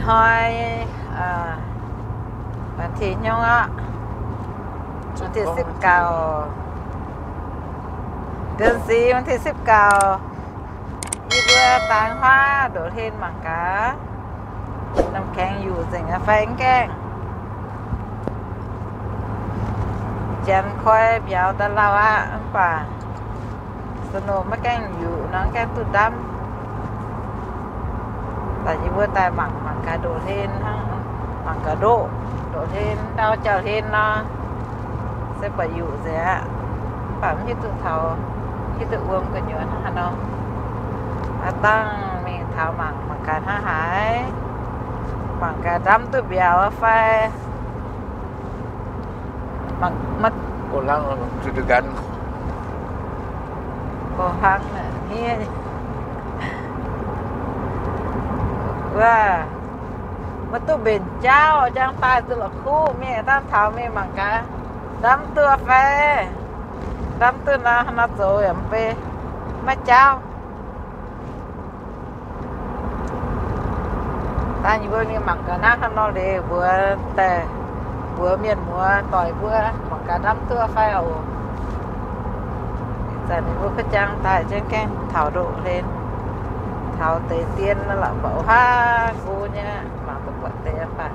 Hnoi วันที่ hnyouv aqv, วันที่ สิบเก้า เดือนสี่ วันที่ สิบเก้า yie mbuo daaih huaav ndoqv hlen mangc gaax, น้ำแข็ง yuqc nzengc fai mv gaengh. Janx koi mbiauz daaih lauh aqv mv baac snow maiv gaengh yuqc nor, mv gaengh duqv ndamv. Daaih yie mbuo daaih mangc, mangc gaax ndoqv hlen hnangv, mangc gaax ndoqv, ndoqv hlen, ndau jauv-hlen nor, se buatc yuqc nzengc aqv. Mv baac mv hiuv duqv taux, hiuv duqv wuom gu'nyuoz hnangv haaix nor. Aav dangh mingh taux mangc, mangc gaax hnangv haaix, mangc gaax ndamv duqv mbiauz fai. Mangc, mangc, go hlang, go hlang hniev. Wuov, maiv duqv mbenc jauv, jangx daaih duqv la'kuqv mingh, dangh taux mingh mangc gaax, ndamv duqv fai. Ndamv duqv nor, nor zoux yaac mv bei, maiv jauv. Daaih yie mbuo mingh mangc gaax naaiv hnangv nor liuz, mbuox daaih, mbuox mienh muoz doic mbuo mangc gaax ndamv duqv fai oc. Ih zanc ninh mbuo kuv jangx daaih jienv gaengh taux ndoqv hlen, taux deix dien lorqc, mbuoqc haav go nyei, mangc duqv buatc deix mv baac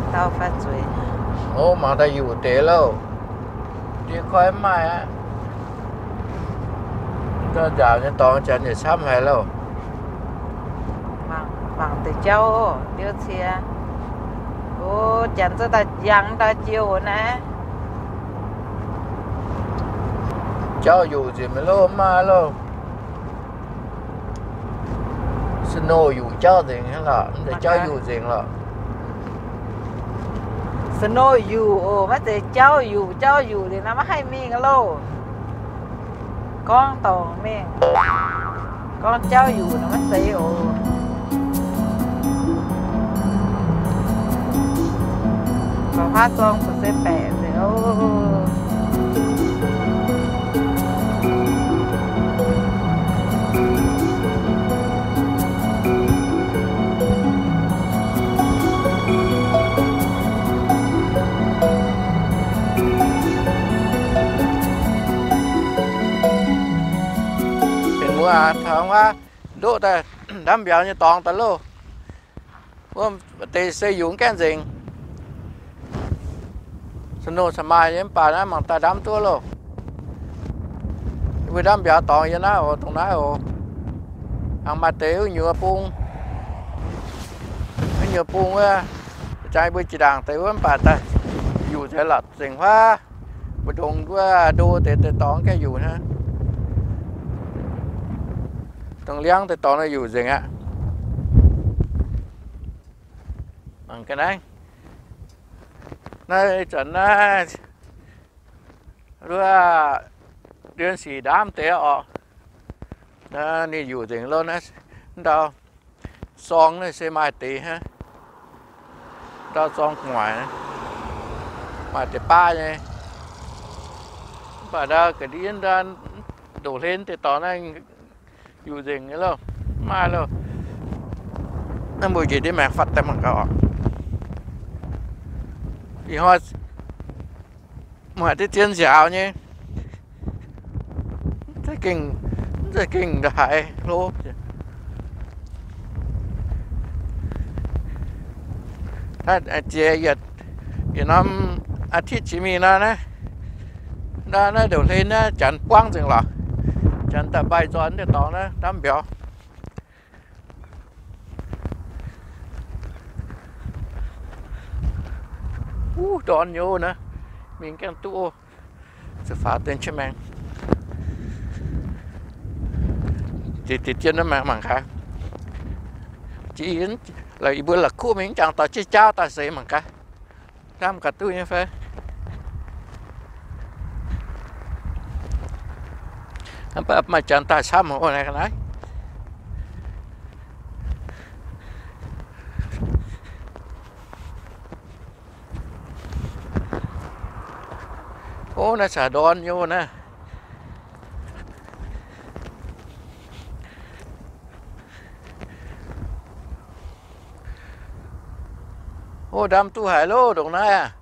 ndau fai zueiz. Ov, mangc daaih yuqc deix lauh. Ndie koi mv maaih aqv. Nzauh nzaaux nyei dorngx janx yietc camv haic lauh. Mangc deix jauv, liouh cie. O, janx zungv daaih yangh daaih jiouh naaiv. Jauv yuqc nzengc mi'aqv loh, mv maaih loh. Snow yuqc jauv nzengc hnangv lorqc, mv zeiz jauv yuqc nzengc lorqc. Snow yuqc oc, maiv zeiz jauv yuqc. Jauv yuqc liuz nor maiv haih mingh loh. Gorngv dorngc mingh, gorngv jauv yuqc nor maiv zeiz oc. Gorngv huaav zorng se baeqc nzengc oc. Benx muoz aac, taux wuov ndoqv daaih ndamv mbiauz nyei dorngx daaih loh. Wuov deix se yuqc gaengh nzengc. Snow caux maaih nyei mv baac naaiv mangc daaih ndamv duqv loh. Mbuo ndamv mbiauz dorngx yiem naaiv oc, dongh naaiv oc. Hnangv maaih deix wuov nyuoz bung, wuov nyuoz bung wuov, jangx mbuo jiex ndaangc deix wuov mv baac daaih yuqc nzengc lorqc, nzengc huaav. Mbu'ndongx wuov ndo deix, deix dorngx gaengh yuqc hnangv. Dongh liangv deix dorngx naaiv yuqc nzengc aqv. Mangc ga'naaiv. Naaiv zanc naaiv wuov เดือนสี่ ndaamv deix oc. Ninh yuqc nzengc loh naaiv. Ndau zorng naaiv se maaih deix hnangv. Ndau zorng gu'nguaaic maaih deix baav nyei. Mv baac ndau ga'ndiev ndoqc hlen deix dorngx naaiv yuqc nzengc nyei loh. Mv maaih loh. Naaiv mbuo njiec ndiev maengx fatv daaih mangc gaax oc. Ih hnoi mv haih deix zien nziaaux nyei. Mv zeiz gengh, mv zeiz gengh haiz hlo. Jiex yietc norm อาทิตย์ jiex mingh nor naaiv, naaiv ndoqc hlen naaiv janx buangv nzengc lorqc. Janx daaih mbaih nzoih deix dorngx naaiv ndamv mbiauz. Wuov, ndorn nyei naaiv, mingh gaengh duqv oc. Zuqc faaux deix qiex maengx. Deix, deix jienv naaiv mangc, mangc gaax. Jiex, yie mbuo la'kuqv mingh jangx dorh jienv jaauv daaih seix mangc gaax. Ndamv gaax duqv nyei fai. Mv baac maaih janx daaih camv oc, naaiv. Ov, naaiv caux ndorn nyei naaiv. O, ndamv duqv haic loh ndongc naaiv.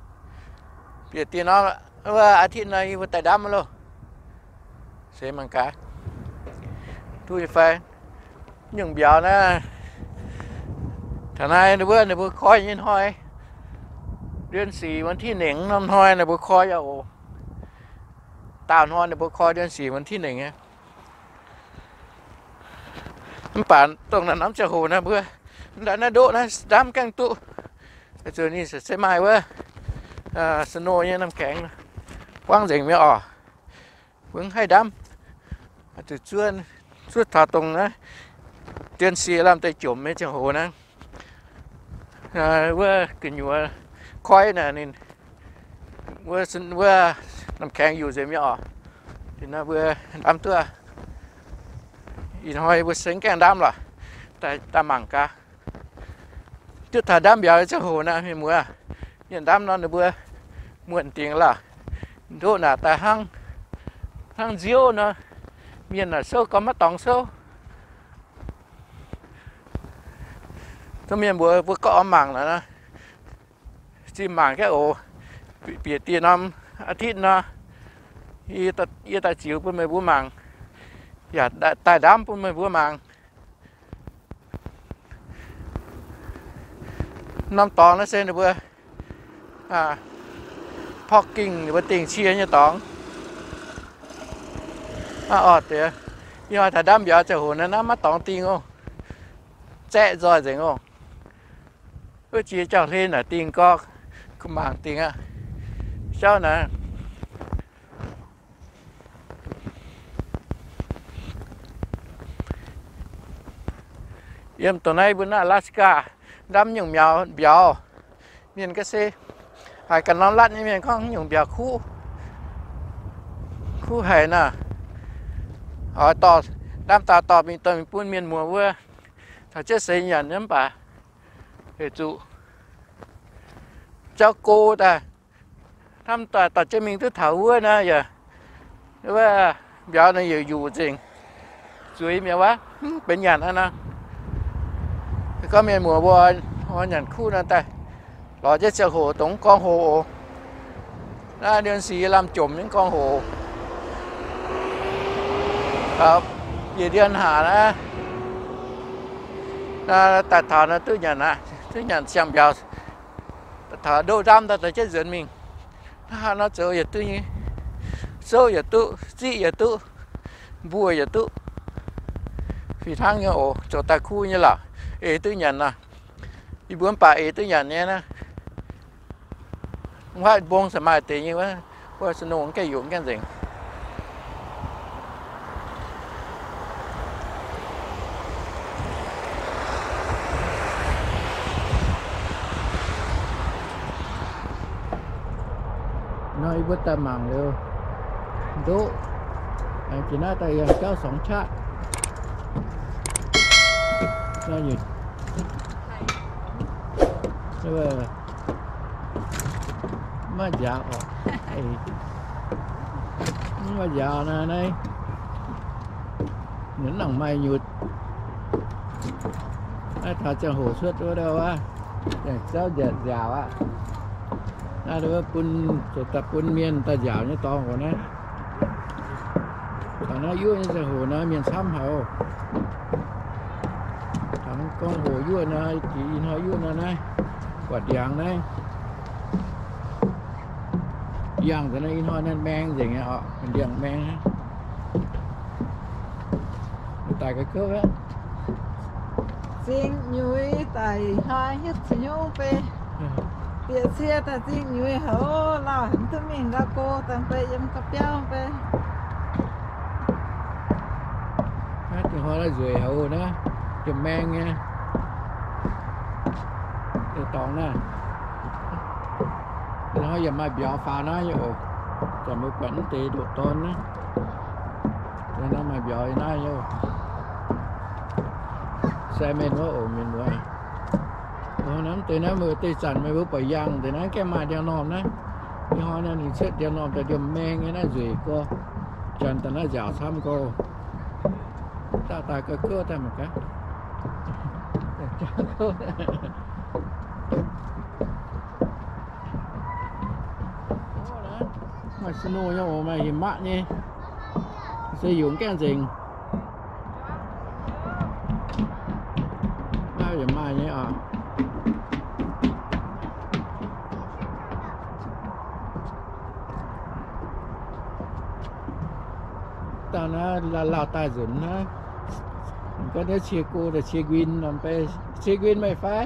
Bieqc dieh norm, wuov อาทิตย์ nor yie mbuo daaih ndamv loh. Se mangc gaax, duqv nyei fai. Nyungc mbiauz naaiv, taux naaiv wuov ninh mbuo koi nyei hnoi, เดือนสี่ วันที่หนึ่ง norm hnoi ninh mbuo koi yaac oc. Daauh hnoi ninh mbuo koi เดือนสี่ วันที่หนึ่ง nyei. Mv baac dongh naaiv norm ziangh hoc naaiv mbuo ndamv naaiv ndoqv naaiv ndamv gaengh duqv. Zuqc ninh se maaih wuov snow nyei น้ำแข็ง buangv nzengc mi'aqv oc. Mbuo mv haih ndamv. Zuqc zuov taux dongh naaiv เดือนสี่ lamh deix jomc nyei ziangh hoc naaiv, wuov gu'nyuoz koi naaic ninh wuov น้ำแข็งอยู่ nzengc mi'aqv oc. Dinh naaiv mbuo ndamv duqv. Ih hnoi mbuo se gaengh ndamv lorqc. Daaih mangc gaax. Duqv taux ndamv mbiauz ziangh hoc naaiv, mienh muoz, mienh ndamv nor ninh mbuo muonc dingc lorqc. Ndoqv naaic daaih hnangv, hnangv nziouv nor, mienh naaic souv gorngv maiv dorngx souv. Duqv mienh mbuox mbuo gorngv oix mangc naaic nor, zinh mangc gaax oc. Bieqc dieh norm อาทิตย์ nor, yie daaih ziux bun meih mbuo mangc, yaac daaih ndamv bun meih mbuo mangc. Norm dorngx naaiv se ninh mbuo parking, ninh mbuo dingh cie nyei dorngx. Ih hnoi taux ndamv mbiauz ziangh hoc naaiv, naaiv maiv dorngx dingh oc. Zaeqv nzoih nzengc oc. Wuov jiex jauv-hlen naaic dingh gorx, kuh mangc dingh aqv. Jauv naaiv yiem dongh naaiv mbuo naaiv Alaska, ndamv nyungc mbiauz, mienh ga'sie haiz ganh norm latv nyei mienh gorngv nyungc mbiauz kuv, kuv haic naaic. Oix dorh, ndamv daaih dorh mingh, dorh mingh bun mienh muoz wuov taux jienv seix nyanc nyei mv baac heuc zuqc jauv go daaih. Hnamv daaih dorh jienv mingh duqv taux wuov naaiv yaac, wuov mbiauz naaiv yaac yuqc nzengc, zueiz mi'aqv wuov, mv benx nyanc aqv nor. Gorngv mienh muoz mbuo oix nyanc kuv nor daaih lorz jienv ziangh hoc dongh mv gorngv hoc oc. Naaiv เดือนสี่ lamh jomc mv gorngv hoc. Yietc ndiev haac naaiv, daaih taux naaiv duqv nyanc aqv, duqv nyanc siang-mbiauz. Daaih taux ndoqv ndamv daaih, daaih jienv nzuonx mingh. Hnangv haaix nor zoux yaac duqv nyei. Souv yaac duqv, ziqv yaac duqv, mbuo yaac duqv. Fih hnangv nyei oc, zoux daaih kuv nyei lorqc. Eix duqv nyanc nor. Yie mbuo mv baac eix duqv nyanc nyei naaiv. Mv baac mbong se maaih deix nyei wuov, wuov snow gaengh yungz gaengh nzengc. Nor yie mbuo daaih mangc liuz, ndoqv, aengx jiex naaiv daaih yangh jauv สองชั้น. Nor nyungc, maiv nziaaux oc. Mv maaih nziaaux naaiv, naaiv nangc maaih nyutc. Naaiv taux ziangh hoc cuotv wuov dauh wuov, aengx jauv nziaaux aqv. Naaiv wuov bun, zoux daaih bun mienh daaih nziaaux nyei dorngx oc naaiv. Taux naaiv yuoqv nyei ziangh hoc naaiv mienh camv haic oc. Taux gorngv hoc yuoqv naaiv, jiex ih hnoi yuoqv naaiv naaiv, buatc ndiangx naaiv, yangh nzengc naaiv, ih hnoi naaiv maeng nzengc aqv oc, ndiangx maeng aqv. Daic ga'kouv aqv. Zingh nyuiz daic hnoi hietv cin nyungv bei. Bieqc cie daaih zingh nyuiz haic, lauh haic, mv duqv mingh ndau go, dangh bei yiem ga'biauv bei. Naaiv dingh hnoi naaiv nzueic haic oc naaiv, jomc maeng nyei. Deix dorngx naaiv. Deix hnoi yaac maaih mbiauz faaux naaiv nyei oc. Zanc mbuo buatc mv deix ndoqc dorn naaiv. Deix hnoi maaih mbiauz naaiv nyei oc. Sai mienh wuov oc, mienh muoz. Mv deix naaiv meih deix zanc meih mbuo buatc yangh deix naaiv gaengh maaih ndiangx-normh naaiv. Ih hnoi naaiv ninh cuotv ndiangx-normh daaih ndiangx-maeng nyei naaiv nzueic gorx. Janx daaih naaiv nziaauc camv gorx. Daaih daaih ga'kouv daaih mangc gaax. Jangv kouv. Maaih snow nyei oc, maaih hemx maqv nyei. Se yungz gaengh nzengc. Maaih yaac maaih nyei oc. Dangh naaiv lauh lauh daaih nzunc naaiv, gorngv naaiv cie go, cie nquin, cie nquin meih fai?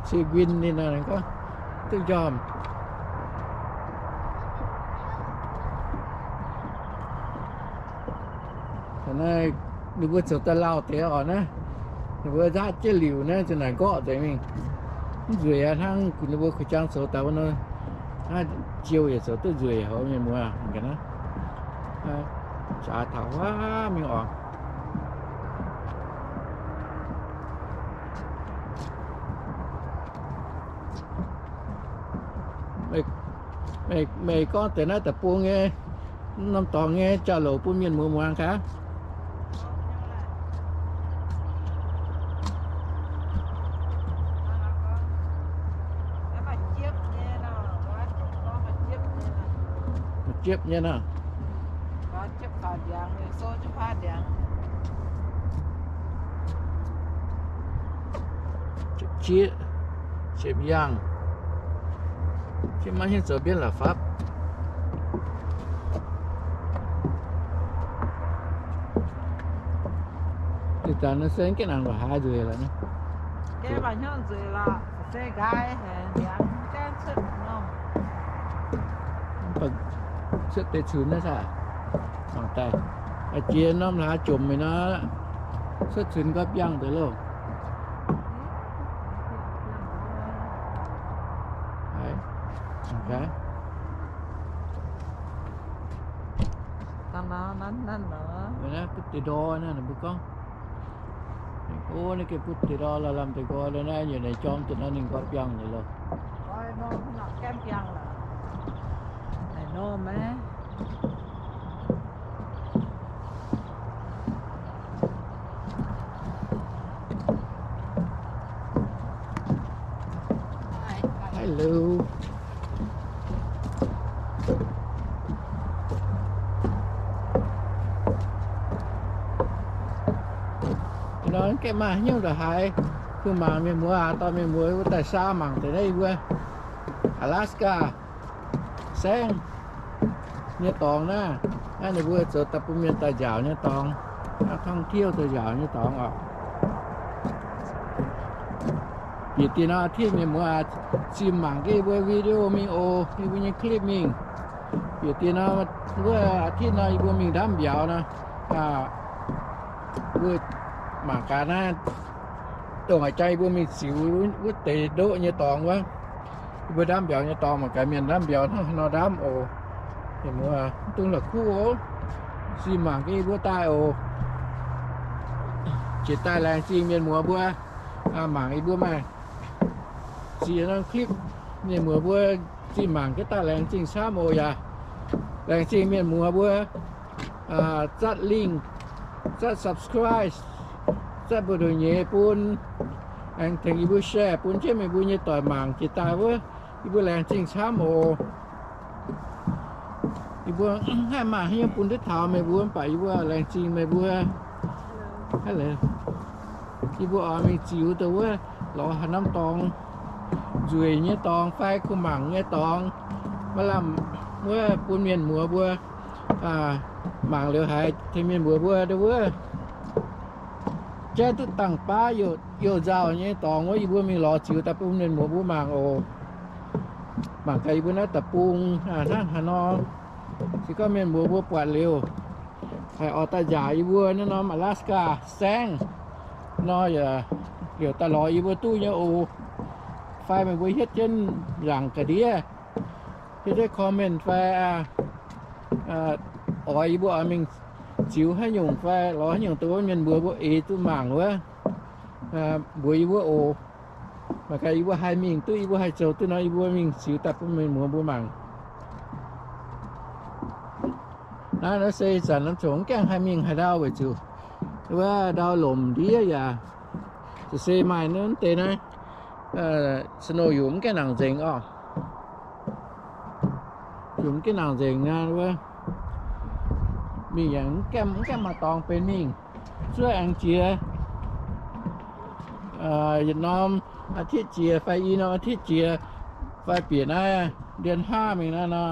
Cie nquin ninh gorngv duqv njormh. Naaiv ninh mbuo zoux daaih lauh deix oc naaiv. Ninh mbuo nzaatv jienv liuc naaiv ziouc naaic nqorqv nzengc mingh. Mv nzueic aqv, hnangv ninh mbuo kuv jangx zoux daaih wuov nor, naaiv jiou yaac zoux duqv nzueic haic mienh muoz. Jaax taux wuov mingh oc. Meih gorngv deix naaiv deic-bung nyei, norm dorngx nyei jauv-louc bun mienh muoz muangx gaax. Maaih jiepv nyei nor. Jieqv, jieqv yangh. Jieqv maiv hiuv zoux mbienv la'fapv. Ih zanc naaiv se gaengh nangc la'haaix nzueic lorqc. Cuotv deix cunx naaiv saah? Mangc daaih, jiex norm hlaax jomc mingh nor, cuotv cunx nqoi biangh deix loh. Butv deix ndor naaiv, ninh mbuo gorngv, o, naaiv gengh butv deix ndor, lamh deix nqoi lo naaiv, yaac naaic jorm deix nor ninh nqoi biangh nyei loh. Hello. Nor gaengh maaih hnyouv ndongc haaix, kuh mangc mienh muoz aac, dorh mienh muoz wuov daaih saa mangc deix naaiv yie mbuo Alaska saengv nyei dorngx naaiv. Naaiv ninh mbuo zoux daaih bun mienh daaih nziaauc nyei dorngx, นักท่องเที่ยว daaih nziaauc nyei dorngx oc. Bieqc dieh nor, อาทิตย์ mienh muoz zimh mangc yie mbuo video mingh oc, yie mbuo nyei คลิป mingh. Bieqc dieh nor, wuov อาทิตย์ nor yie mbuo mingh ndaamv mbiauz nor, mbuo mangc gaax naaiv, dongh haaix jangx yie mbuo mingh ziux wuov deix ndoqv nyei dorngx wuov. Yie mbuo ndaamv mbiauz nyei dorngx mangc gaax mienh ndaamv mbiauz hnangv haaix nor ndaamv oc. Mienh muoz, mv dungx la'kuqv oc. Zimh mangc gaax yie mbuo daaih oc. Jiex daaih laengz zingh mienh muoz mbuo mangc yie mbuo maaih ziex norm คลิป. Mienh muoz mbuo zimh mangc gaax daaih laengz zingh camv oc. Yaac laengz zingh mienh muoz mbuo zatv link, zatv subscribe, zatv mbu'ndongx nyeiz bun, aengx tengx yie mbuo share bun jienv meih mbuo nyei doic mangc jiex daaih wuov. Yie mbuo laengz zingh camv oc. Yie mbuo haih maaih haaix nyungc bun duqv taux meih mbuo mv baac yie mbuo laengz zingh meih mbuo. Yie mbuo oix mingh ziux dongh wuov lorz haaix norm dorngx, nzueic nyei dorngx fai kuh mangc nyei dorngx, maaih lamh wuov bun mienh muoz mbuo mangc liuz haiz tengx mienh muoz mbuo dongh wuov jaiv duqv dangh baav youh nzauh nyei dorngx wuov, yie mbuo mingh lorz ziux daaih bun mienh muoz mbuo mangc oc. Mangc gaax yie mbuo naaiv deic-bung hnangv haaix nor. Se gorngv mienh muoz mbuo buatc liuz, haih oix daaih nziaauc yie mbuo naaiv norm Alaska saengv nor, yaac liouc daaih lorz yie mbuo duqv nyei oc. Fai meih mbuo hietv jienv nzaangc ga'ndiev, hietv jienv comment fai oix yie mbuo oix mingh ziux haaix nyungc fai lorz haaix nyungc dongh wuov mienh muoz mbuo eix duqv mangc wuov, mbuox yie mbuo oc. Mangc gaax yie mbuo haih mingh duqv, yie mbuo haih zoux duqv nor, yie mbuo mingh ziux daaih bun mienh muoz mbuo mangc. Naaiv, naaiv se ih zanc naaiv zungv mv gaengh haih mingh haaix ndau weic zuqc wuov ndau lomc ndiev yaac se maaih naaiv deix naaiv snow yungz mv gaengh nangc nzengc oc. Yungz mv gaengh nangc nzengc nor, wuov mingh yaac mv gaengh maaih dorngx benx mingh. Zuov aengx jiex yietc norm อาทิตย์ jiex fai i norm อาทิตย์ jiex fai bieqc naaiv เดือนห้า mingh naaiv nor,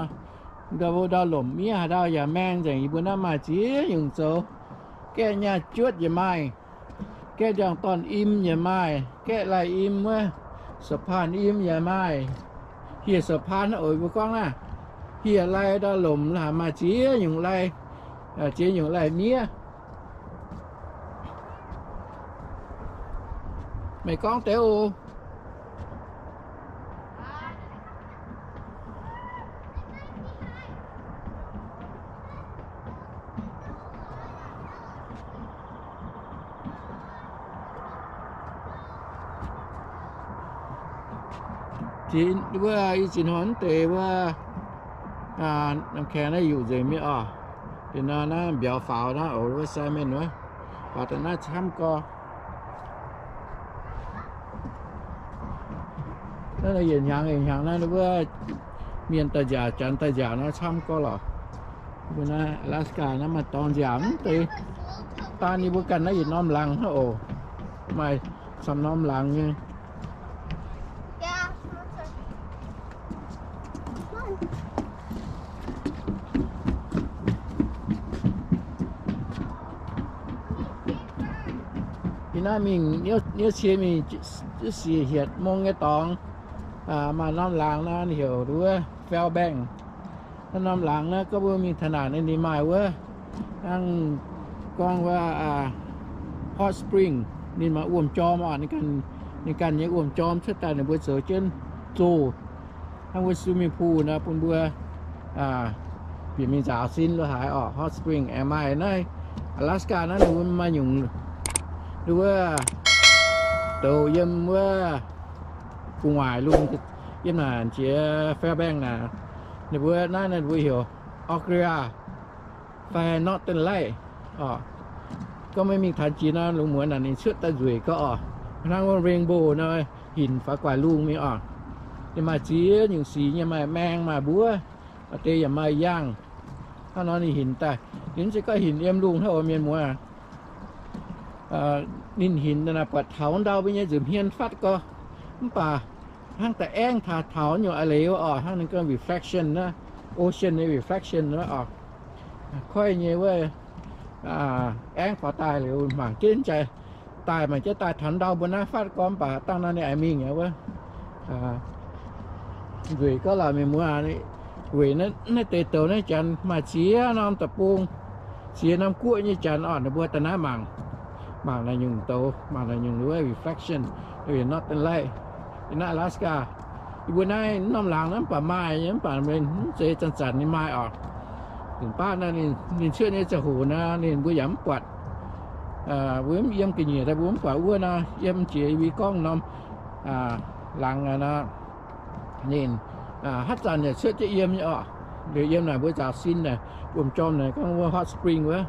ndau mbuo ndau lomc miev haaix ndau yaac maeng nzengc. Yie mbuo naaiv maaih ziex nyungc zoux. Gaeqv nyaah juotv yaac maaih, gaeqv ndiangx-dorn im yaac maaih, gaeqv lai im wuov, สะพาน im yaac maaih. Hieh สะพาน naaiv oc, mbuo gorngv naaiv, hieh lai ndau lomc haic, maaih ziex nyungc lai, ziex nyungc lai miev. Meih gorngv deix oc. Wuov i ziex hnoi deix wuov, kaengx naaiv yuqc nzengc mingh oc. Deix nor naaiv mbiauz faaux naaiv oc, wuov sai mienh wuov, faaux daaih naaiv camv gorx. Naaiv yietc hnyangx yietc hnyangx naaiv wuov mienh daaih nziaauc, janx daaih nziaauc naaiv camv gorx lorqc. Mbuo naaiv Alaska naaiv maaih dorngx nziaauc mv deix. Daan yie mbuo ganh naaiv yietc norm laangz hnangv oc. Maaih camv norm laangz nyei. Ih naaiv mingh niouv cie mingh siec hietc mong nyei dorngx, maaih norm laangz naaiv heuc wuov Fairbanks. Naaiv norm laangz naaiv gorngv mbuo mingh taux naaic ninh maaih wuov, hnangv gorngv wuov hot spring, ninh maaih wuom-jorm oc. Ninh ganh nyei wuom-jorm cuotv daaih ninh mbuo zoux jienv zoh hnangv wuov swimming pool nor bun mbuo bieqc mingh nzaaux sin lo haaix oc. Hot spring aengx maaih naaiv Alaska naaiv ninh mbuo maaih nyungc, ninh wuov douz yiem wuov gu'nguaaic lungh, yiem naaic jiex Fairbanks naaic, ninh mbuo naaiv ninh mbuo heuc Augria fai Northern Light oc. Gorngv meih mingh taux jiex nor, lungh muonz naaic ninh cuotv daaih nzueic gauh oc. Hnangv wuov rainbow nor, hinc faaux guaax lungh mingh oc. Ninh maaih ziex nyungc sic nyei, maaih maeng, maaih mbuov, maaih deix yaac maaih yaangh. Hnangv nor ninh hinc daaih, ninh mv zeiz gorngv hinc yiem lungh hnangv oc mienh muoz. Ninh hinc naaic buatc taux ndau mbuo nyei nza'hmien fatv gorx, mv baac hnangv da'aengv taux taux nyungc a'leiz oc, hnangv ninh gorngv reflection naaiv, ocean nyei reflection naaiv oc. Koiv nyei wuov aengv faaux daaih liuz mangc jienv jaaix daaih, mangc jienv daaih taux ndau mbuo naaiv fatv gorx, mv baac dangh nor ninh aengx mingh aqv wuov. Nzueic gorx lorqc mienh muoz. Weic naaiv deix douz naaiv janx maaih ziex norm deic-bung, ziex norm guoqv nyei janx oc, ninh mbuo daaih naaiv mangc, mangc naaiv nyungc douz, mangc naaiv nyungc wuov reflection, northern light, in naaiv Alaska. Yie mbuo naaiv norm laangz naaiv mv baac maaih nyei, mv baac mv zeiz zanc-zanc ninh maaih oc. Nzunc baav naaiv ninh cuotv nyei ziangh hoc naaiv ninh mbuo yaac mv buatc. Mbuo mv yiem ga'nyiec daaih mbuo mv buatc wuov nor, yiem jiex yie mbuo gorngv norm laangz nor, ninh haaix zanc yaac cuotv jienv yiem nyei oc. Liuz yiem naaic mbuo nzaaux sin naaic, wuom-jorm naaic gorngv wuov hot spring wuov.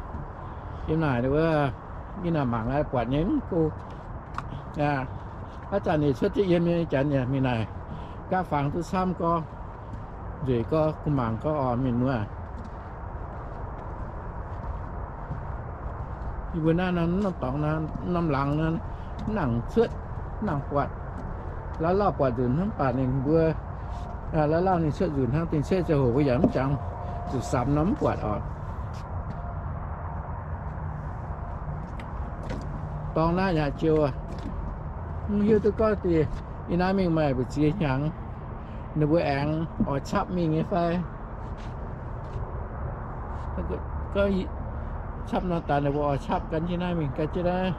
Yiem naaic wuov, yiem naaic mangc buatc nyei mv go. Haaix zanc ninh cuotv jienv yiem nyei janx yaac mingh naaic, nqaapv fangx duqv camv gorx, nzueic gorx, kuh mangc gorx oc mienh muoz. Yie mbuo naaiv norm dorngx, norm laangz nor, mv nangc cuotv, mv nangc buatc. Lauh lauh buatc nzunc hnangv, mv baac ninh mbuo lauh lauh ninh cuotv nzunc hnangv, dingh cuotv ziangh hoc mbuo yaac mv jangx zuqc samx nor mv buatc oc. Dorngx naaiv yaac joux, mv hiuv duqv gorngv diuh, ih naaiv mingh maaih mbu'ziex hnyangx, ninh mbuo aengx oix capv mingh nyei fai? Capv nor daaih ninh mbuo oix capv gan jienv naaiv mingh gan jienv naaiv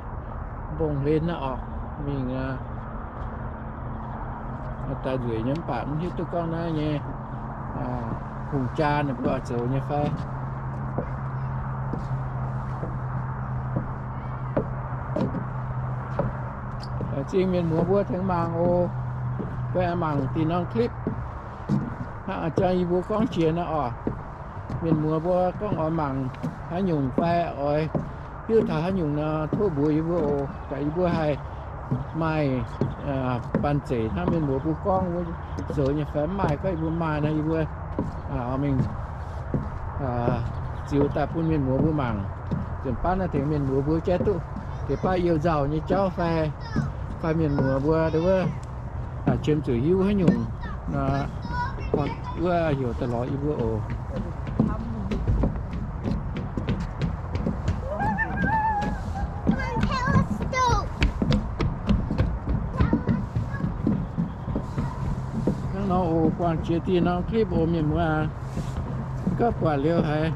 mbong-hlen naaiv oc, mingh daaih nzueic nyei mv baac mv hiuv duqv gorngv naaiv nyei hungh jaa ninh mbuo oix zoux nyei fai. Zingh mienh muoz mbuo tengx mangc oc. Mbuo aengx mangc dinh norm clip hnangv a'jang yie mbuo gorngv jiex nor oc. Mienh muoz mbuo gorngv oix mangc haaix nyungc fai oix hiuv taux haaix nyungc nor, tov mbuox yie mbuo oc. Daaih yie mbuo haih maaih banh zeic hnangv mienh muoz mbuo gorngv wuov zoux nyei fai mv maaih, gorngv yie mbuo maaih nor, yie mbuo mingh ziux daaih bun mienh muoz mbuo mangc. Nzunc baav naaiv tengx mienh muoz mbuo jaiv duqv deix baav youh nzauh nyei jauv fai, fai mienh muoz mbuo wuov qiemx zuqc hiuv haaix nyungc, wuov heuc daaih lorz yie mbuo oc. Hnangv nor oc, buangh jiex dieh norm clip oc mienh muoz aac. Gauh buatc liuz haiz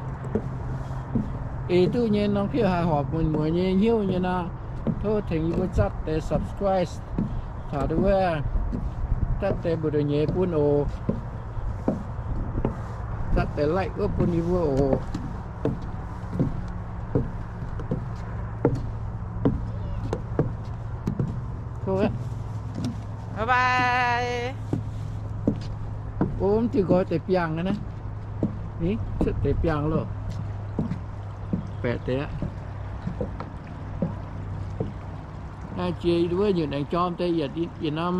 eix duqv nyei norm clip haih horpc mienh muoz nyei hnyouv nyei nor, tov tengx yie mbuo zatv deix subscribe taux wuov, zatv deix mbu'ndongx nyeiz bun oc. Zatv deix like wuov bun yie mbuo oc. Bye bye. O, mv diuh nqoi deix biangh naaiv. Ni, cuotv deix biangh loh. Baeqc deix aqv. Naaiv jiex wuov nyutc aengx jorm deix yietc, yietc norm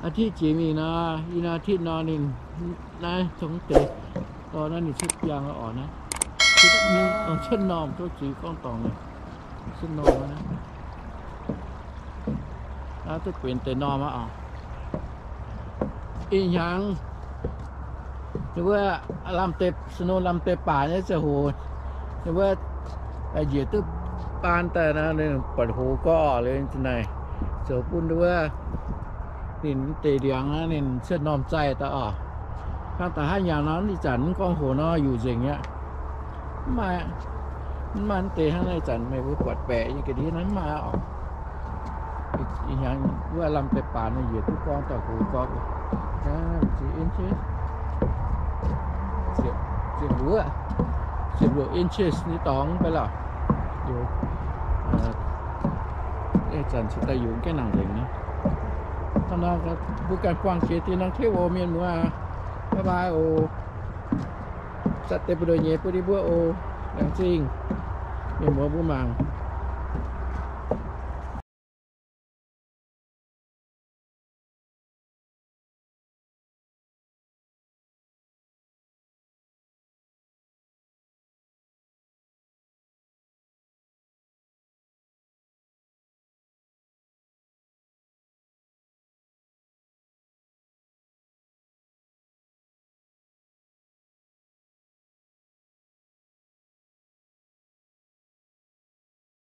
อาทิตย์ jiex mingh nor, yie nor อาทิตย์ nor ninh naaiv zongx deix dorh naaiv ninh cuotv biangh oc naaiv. Cuotv normh, tov zuiz gorngv dorngc naaiv. Cuotv normh naaiv. Naaiv duqv benx deix normh aqv oc. Ih hnyangx wuov lamh deix, snow lamh deix baac nyei ziangh hoc, wuov njiec duqv baan daaih nor, ninh buatc hoz gorx liuz naaic zoux bun wuov ninh deix ndiangx ninh cuotv normh zaih daaih oc. Hnangv da'haav hnyangx nor, ih zanc mv gorngv hoz nor yuqc nzengc aqv. Mv maaih, mv maaih mv deix hnangv naaiv zanc meih mbuo buatc baeqc nyei ga'ndiev naaiv mv maaih oc. Ih hnyangx wuov lamh deix baac ninh njiec duqv gorngv daaih hoz gorx, ziepc luoqc, ziepc luoqc inches nyei dorngx mv bei lauh. Zanc cingx daaih yungz gaengh nangc nzengc nyei. Hnangv nor mbuo ganh buangh jiex dieh norm clip oc mienh muoz aac. Bye bye oc. Zatv deix mbu'ndongx nyeiz bun yie mbuo oc. Laengz zingh mienh muoz mbuo mangc.